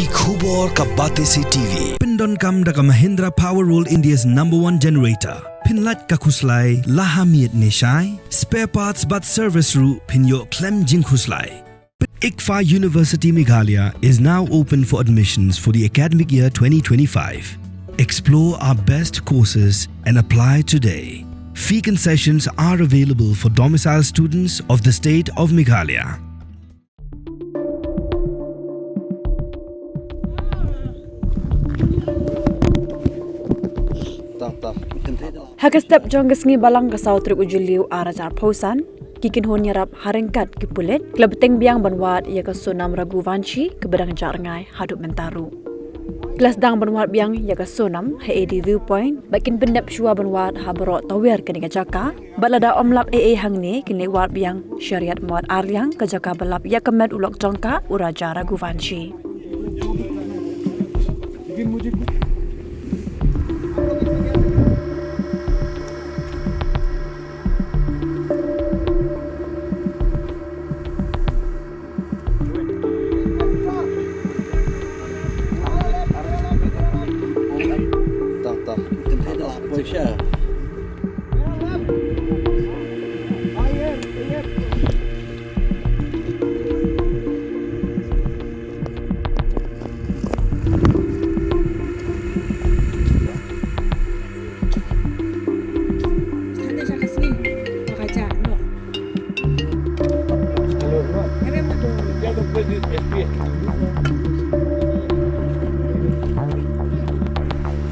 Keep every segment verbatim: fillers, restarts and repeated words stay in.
Ki khubor ka Batesi T V. Pyndonkam da ka Mahindra Power World, India's number one generator. Pynlait ka khuslai la ha miet ne shai. Spare parts bad service ruh phin ïoh khlem jingkhuslai. ICFAI University Meghalaya is now open for admissions for the academic year twenty twenty-five. Explore our best courses and apply today. Fee concessions are available for domicile students of the state of Meghalaya. Ha ka step jong ka sngi Balang ka saw tarik u Jylliew ar hajar arphew san, ki kynhun ïarap ha ryngkat ki pulit ki la bteng biang ban wad ïa ka Sonam Raghuvanshi kaba dang jah rngai haduh mynta ruh. Ki la sdang ban wad biang ïa ka Sonam ha A D View Point bad kin pyndep shuwa ban wad ha baroh tawiar kane ka jaka. Bad lada ym lap ei ei hangne, kin leit wad biang sha Riat Mawat Arliang, ka jaka ba lap ïa ka met u lok jong ka, u Raja Raghuvanshi.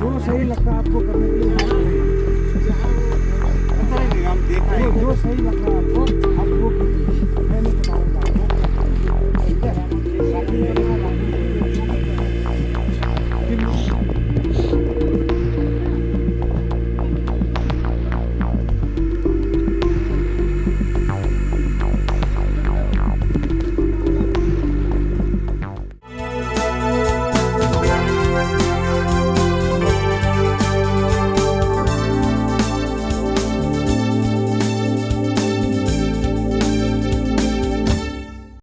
जो सही लगता है आपको करने के लिए बात करें। जो, जो सही लगता है आपको।